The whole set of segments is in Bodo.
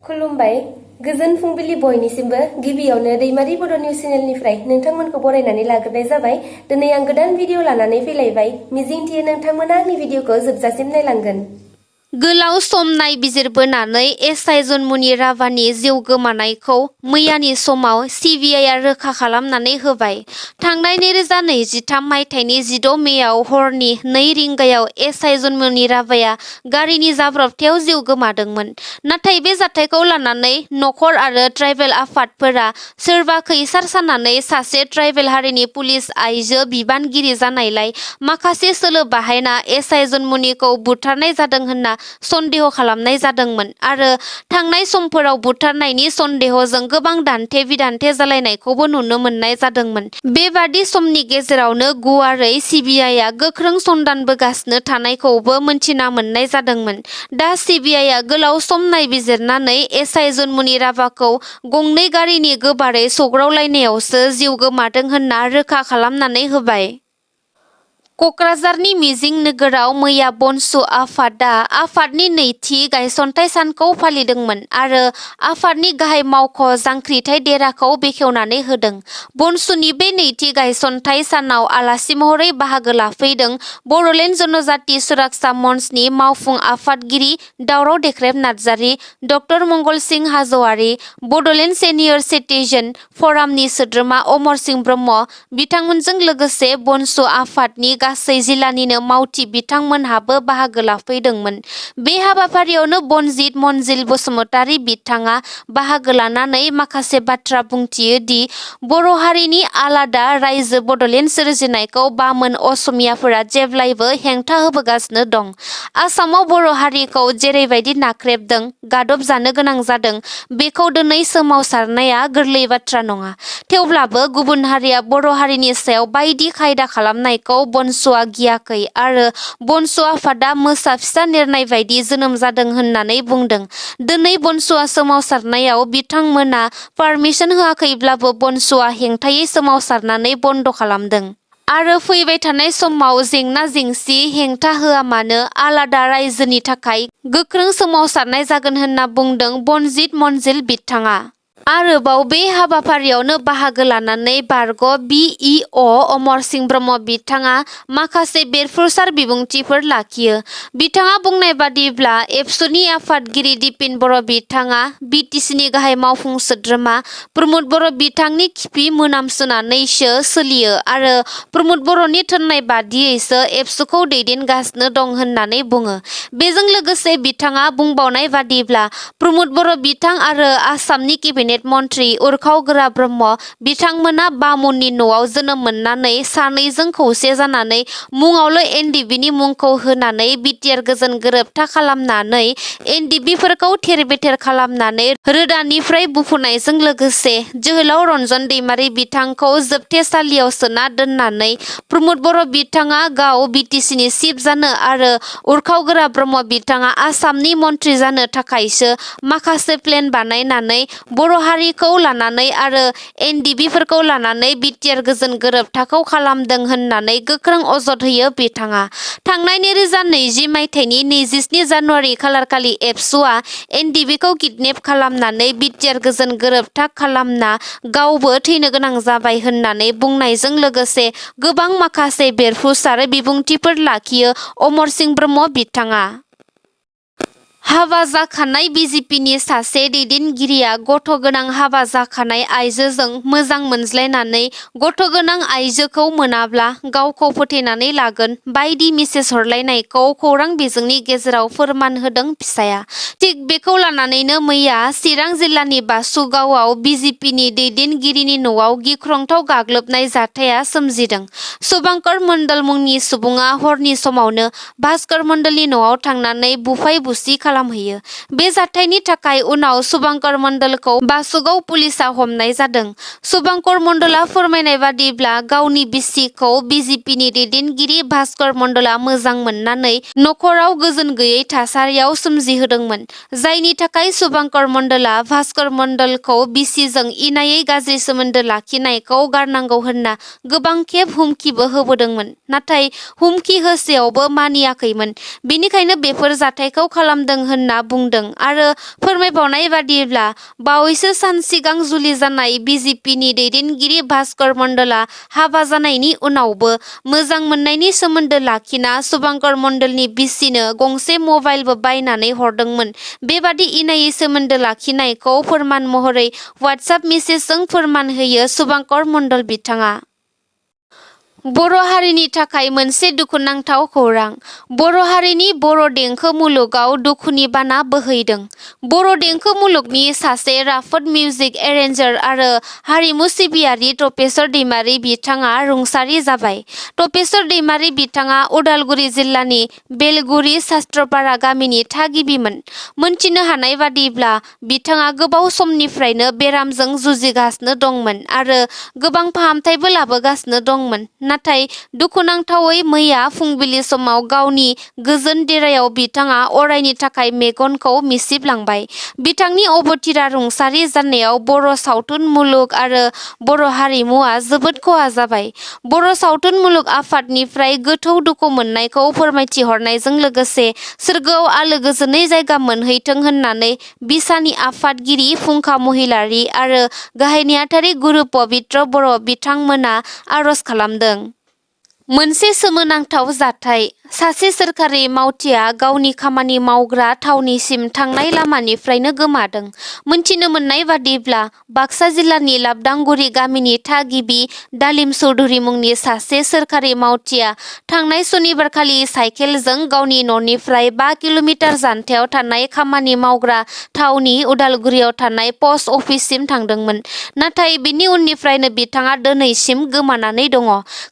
खुलुमबाय गोजोन फुंबिलि बयनिसिमबो गिबियावनो दैमारि बड' निउज चेनेलनिफ्राय नोंथांमोनखौ बरायनानै लाग्रोनाय जाबाय। दिनै आं गोदान भिडिअ लानानै फैलायबाय। मिजिंथियो नोंथांमोना आंनि भिडिअखौ जोबजासिम नायलांगोन। गोलाव सम नायबिजिरबोनानै एसआइ जन्मुनि राभानि जिउ गोमानायखौ मैयानि समाव सिबिआइआ रोखा खालामनानै होबाय। थांनाय 2023 मायथाइनि 16 मेआव हरनि 2 रिंगायाव एसआइ जन्मुनि राभाया गारिनि जाब्रबथायाव जिउ गोमादोंमोन। नाथाय बे जाथायखौ लानानै नखर आरो ट्राइबेल आफादफोरा सोरबा खैसार साननानै सासे ट्राइबेल हारिनि पुलिस आइजो बिबानगिरि जानायलाय माखासे सोलो बाहायना एसआइ जन्मुनिखौ बुथारनाय जादों होनना सन्देह खालामनाय जादोंमोन आरो थांनाय समफोराव बुथारनायनि सन्देहजों गोबां दान्थे-बिदान्थे जालायनायखौबो नुनो मोननाय जादोंमोन। बेबादि समनि गेजेरावनो गुवारै सिबिआइआ गोख्रों सन्धानबोगासिनो थानायखौबो मोनथिना मोननाय जादोंमोन। दा सिबिआइआ गोलाव सम नायबिजिरनानै एसआइ जन्मुनि राभाखौ गंनै गारिनि गोबारै सौग्रावलायनायावसो जिउ गोमादों होनना रोखा खालामनानै होबाय। कक्राझारनि मिजिं नोगोराव मैया बनसु आफादआ आफादनि नैथि गायसनथाइ सानखौ फालिदोंमोन आरो आफादनि गाहाय मावख' जांख्रिथाय देराखौ बेखेवनानै होदों। बनसुनि बे नैथि गायसनथाइ सानाव आलासि महरै बाहागो लाफैदों बड'लेण्ड जनजाति सुरक्षा मन्चनि मावफुं आफादगिरि दावराव देख्रेब नार्जारि, ड मंगलसिं हाज'वारि, बड'लेण्ड सेनियर सिटिजेन फरामनि सोद्रोमा अमरसिं ब्रह्म बिथांमोनजों लोगोसे बनसु आफादनि गासै जिल्लानिनो मावथि बिथांमोनहाबो बाहागो लाफैदोंमोन। बे हाबाफारियावनो बनजित मनजिल बसुमतारि बिथाङा बाहागो लानानै माखासे बाथ्रा बुंथियो दि बर' हारिनि आलादा रायजो बड'लेण्ड सोरजिनायखौ बामोन असमियाफोरा जेब्लायबो हेंथा होबोगासिनो दं। आसामाव बर' हारिखौ जेरैबायदि नाख्रेबदों, गादब जानो गोनां जादों, बेखौ दिनै सोमावसारनाया गोरलै बाथ्रा नङा। थेवब्लाबो गुबुन हारिया बर' हारिनि सायाव बायदि खायदा खालामनायखौ बनसुआ गियाखै आरो बनसु आफादआ मोसा फिसा नेरनाय बायदि जोनोम जादों होननानै बुंदों। दिनै बनसुआ सोमावसारनायाव बिथांमोना पारमिसन होआखैब्लाबो बनसुआ हेंथायै सोमावसारनानै बन्द खालामदों। आरो फैबाय थानाय समाव जेंना-जेंसि हेंथा होआ मानो आलादा रायजोनि थाखाय गोख्रों सोमावसारनाय जागोन होनना बुंदों बनजित मनजिल बिथाङा। आरोबाव बे हाबाफारियावनो बाहागो लानानै बारग' बि.इ.अ. अमरसिं ब्रह्म बिथाङा माखासे बेरफुसार बिबुंथिफोर लाखियो। बिथाङा बुंनाय बादिब्ला एबसुनि आफादगिरि दिपिन बर' बिथाङा बिटिसिनि गाहाय मावफुं सोद्रोमा प्रमद बर' बिथांनि खिफि मोनामसुनानैसो सोलियो आरो प्रमद बर'नि थोननाय बादियैसो एबसुखौ दैदेनगासिनो दं होननानै बुङो। बेजों लोगोसे बिथाङा बुंबावनाय बादिब्ला प्रमद बर' बिथां आरो आसामनि केबिनेट मन्त्रि उरखाव गोरा ब्रह्म बिथांमोना बामुननि न'आव जोनोम मोननानै सानैजों खौसे जानानै मुङावल' एनडिबिनि मुंखौ होनानै बिटिआर गोजोन गोरोबथा खालामनानै एनडिबिफोरखौ थेर-बेथेर खालामनानै रोदानिफ्राय बुफुनायजों लोगोसे जोहोलाव रन्जन दैमारि बिथांखौ जोबथेसालियाव सोना दोननानै प्रमद बर' बिथाङा गाव बिटिसिनि चिफ जानो आरो उरखाव गोरा ब्रह्म बिथाङा आसामनि मन्त्रि जानो थाखायसो माखासे प्लेन बानायनानै बर' हारिखौ लानानै आरो एनडिबिफोरखौ लानानै बिटिआर गोजोन गोरोबथाखौ खालामदों होननानै गोख्रों अजद होयो बिथाङा। थांनाय 2020 मायथाइनि 27 जानुवारि खालारखालि एबसुआ एनडिबिखौ किडनेप खालामनानै बिटिआर गोजोन गोरोबथा खालामना गावबो थैनो गोनां जाबाय होननानै बुंनायजों लोगोसे गोबां माखासे बेरफुसार बिबुंथिफोर लाखियो अमरसिं ब्रह्म बिथाङा। हाबा जाखानाय बिजेपिनि सासे दैदेनगिरिया गथ' गोनां हाबा जाखानाय आइजोजों मोजां मोनज्लायनानै गथ' गोनां आइजोखौ मोनाब्ला गावखौ फोथैनानै लागोन बायदि मेसेज हरलायनायखौ खौरां बिजोंनि गेजेराव फोरमान होदों फिसाया। थिग बेखौ लानानैनो मैया चिरां जिल्लानि बासुगावआव बिजेपिनि दैदेनगिरिनि न'आव गिख्रंथाव गाग्लोबनाय जाथाया सोमजिदों। शुभंकर मण्डल मुंनि सुबुङा हरनि समावनो भास्कर मण्डलनि न'आव थांनानै बुफाय-बुसि खालामहैयो। बे जाथायनि थाखाय उनाव शुभंकर मण्डलखौ बासुगाव पुलिसआ हमनाय जादों। शुभंकर मण्डलआ फोरमायनाय बादिब्ला गावनि बिसिखौ बिजेपिनि दैदेनगिरि भास्कर मण्डलआ मोजां मोननानै नखराव गोजोन गैयै थासारियाव सोमजिहोदोंमोन। जायनि थाखाय शुभंकर मण्डलआ भास्कर मण्डलखौ बिसिजों इनायै गाज्रि सोमोन्दो लाखिनायखौ गारनांगौ होनना गोबां खेब हुमखिबो होबोदोंमोन। नाथाय हुमखि होसेयावबो मानियाखैमोन। बेनिखायनो बेफोर जाथायखौ खालामदों होनना बुंदों आरो फोरमायबावनाय बादिब्ला बावैसो सान सिगां जुलि जानाय बिजेपिनि दैदेनगिरि भास्कर मण्डलआ हाबा जानायनि उनावबो मोजां मोननायनि सोमोन्दो लाखिना शुभंकर मण्डलनि बिसिनो गंसे मबाइलबो बायनानै हरदोंमोन। बेबादि इनायै सोमोन्दो लाखिनायखौ फोरमान महरै वाट्सएप मेसेजजों फोरमान होयो शुभंकर मण्डल बिथाङा। बर' हारिनि थाखाय मोनसे दुखुनांथाव खौरां। बर' हारिनि बर' देंखो मुलुगाव दुखुनि बाना बोहैदों। बर' देंखो मुलुगनि सासे राफोद मिउजिक एरेन्जार आरो हारिमु सिबियारि तपेश्वर दैमारि बिथाङा रुंसारि जाबाय। तपेश्वर दैमारि बिथाङा उदालगुरि जिल्लानि बेलगुरि शास्त्रपारा गामिनि थागिबिमोन। मोनथिनो हानाय बादिब्ला बिथाङा गोबाव समनिफ्रायनो बेरामजों जुजिगासिनो दंमोन आरो गोबां फाहामथायबो लाबोगासिनो दंमोन। नाथाय दुखुनांथावै मैया फुंबिलि समाव गावनि गोजोन देरायाव बिथाङा अरायनि थाखाय मेगनखौ मिसिबलांबाय। बिथांनि अबथिरा रुंसारि जानायाव बर' सावथुन मुलुग आरो बर' हारिमुआ जोबोद खहा जाबाय। बर' सावथुन मुलुग आफादनिफ्राय गोथौ दुखु मोननायखौ फोरमायथिहरनायजों लोगोसे सोरगोआव आलो गोजोनै जायगा मोनहैथों होननानै बिसानि आफादगिरि फुंखा महिलारि आरो गाहाय नेहाथारि गुरु पबित्र बर' बिथांमोना आरज खालामदों। मोनसे सोमोनांथाव जाथाय। सासे सोरखारि मावथिआ गावनि खामानि मावग्रा थावनिसिम थांनाय लामानिफ्रायनो गोमादों। मोनथिनो मोननाय बादिब्ला बाक्सा जिल्लानि लाबदांगुरि गामिनि थागिबि दालिम चौधुरी मुंनि सासे सोरखारि मावथिआ थांनाय सनिबारखालि साइकेलजों गावनि न'निफ्राय 5 किल'मिटार जानथायाव थानाय खामानि मावग्रा थावनि उदालगुरियाव थानाय पस्ट अफिससिम थांदोंमोन। नाथाय बिनि उननिफ्रायनो बिथाङा दिनैसिम गोमानानै दङ।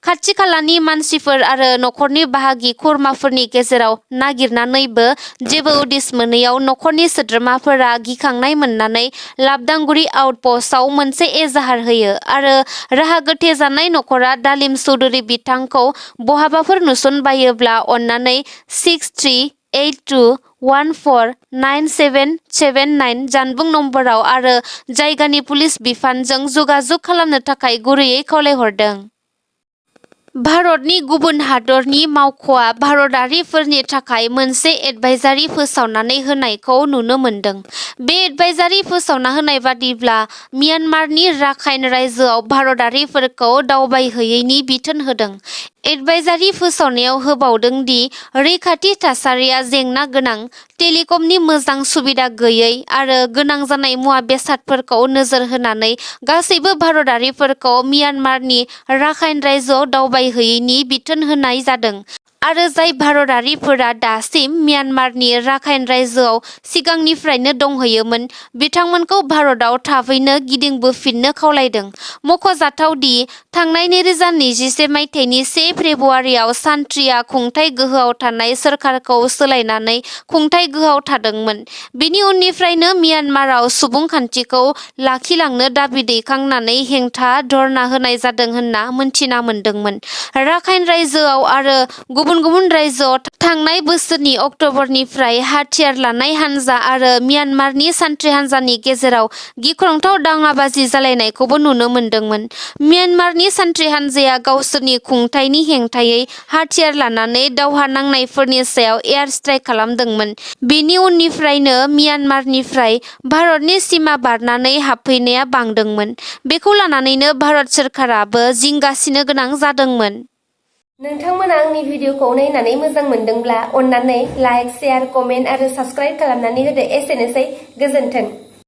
खाथि खालानि मानसिफोर आरो न'खरनि बाहागि खुरमाफोरनि गेजेराव नागिरनानैबो जेबो उदिस मोनैयाव न'खरनि सोद्रोमाफोरा गिखांनाय मोननानै लाबदांगुरि आउटपस्टआव मोनसे एजाहार होयो आरो राहा गोथे जानाय न'खरा दालिम चौधुरी बिथांखौ बहाबाफोर नुसनबायोब्ला अन्नानै 6382149779 जानबुं नम्बराव आरो जायगानि पुलिस बिफानजों जगाजग खालामनो थाखाय गुरैयै खावलायहरदों। भारतनि गुबुन हादरनि मावख'आ भारतारिफोरनि थाखाय मोनसे एडभाइजारि फोसावनानै होनायखौ नुनो मोनदों। बे एडभाइजारि फोसावना होनाय बादिब्ला म्यानमारनि राखाइन रायजोआव भारतारिफोरखौ दावबायहैयैनि बिथोन होदों। एडभाइजारि फोसावनायाव होबावदों दि रैखाथि थासारिया जेंना गोनां, टेलिकमनि मोजां सुबिदा गैयै आरो गोनां जानाय मुवा बेसादफोरखौ नोजोर होनानै गासैबो भारतारिफोरखौ म्यानमारनि राखाइन रायजोआव दावबायहैयैनि बिथोन होनाय जादों आरो जाय भारतारिफोरा दासिम म्यानमारनि राखाइन रायजोआव सिगांनिफ्रायनो दंहैयोमोन बिथांमोनखौ भारतआव थाबैनो गिदिंबोफिननो खावलायदों। मख'जाथाव दि थांनाय 2021 मायथाइनि 1 फेब्रुआरियाव सान्थ्रिया खुंथाय गोहोआव थानाय सोरखारखौ सोलायनानै खुंथाय गोहोआव थादोंमोन। बेनि उननिफ्रायनो म्यानमाराव सुबुंखान्थिखौ लाखिलांनो दाबि दैखांनानै हेंथा धरना होनाय जादों होनना मोनथिना मोनदोंमोन। राखाइन रायजोआव आरो गुबुन रायजोआव थांनाय बोसोरनि अक्ट'बरनिफ्राय हाथियार लानाय हानजा आरो म्यानमारनि सान्थ्रि हानजानि गेजेराव गिख्रंथाव दाङाबाजि जालायनायखौबो नुनो मोनदोंमोन। म्यानमारनि सान्थ्रि हानजाया गावसोरनि खुंथायनि हेंथायै हाथियार लानानै दावहा नांनायफोरनि सायाव एयार स्ट्राइक खालामदोंमोन। बेनि उननिफ्रायनो म्यानमारनिफ्राय भारतनि सिमा बारनानै हाबफैनाया बांदोंमोन। बेखौ लानानैनो भारत सोरखाराबो जिंगासिनो गोनां जादोंमोन। नोंथांमोना आंनि भिडिअखौ नायनानै मोजां मोनदोंब्ला अन्नानै लाइक, शेयार, कमेन्ट आरो साबस्क्राइब खालामनानै होदो। एसेनोसै, गोजोन्थों।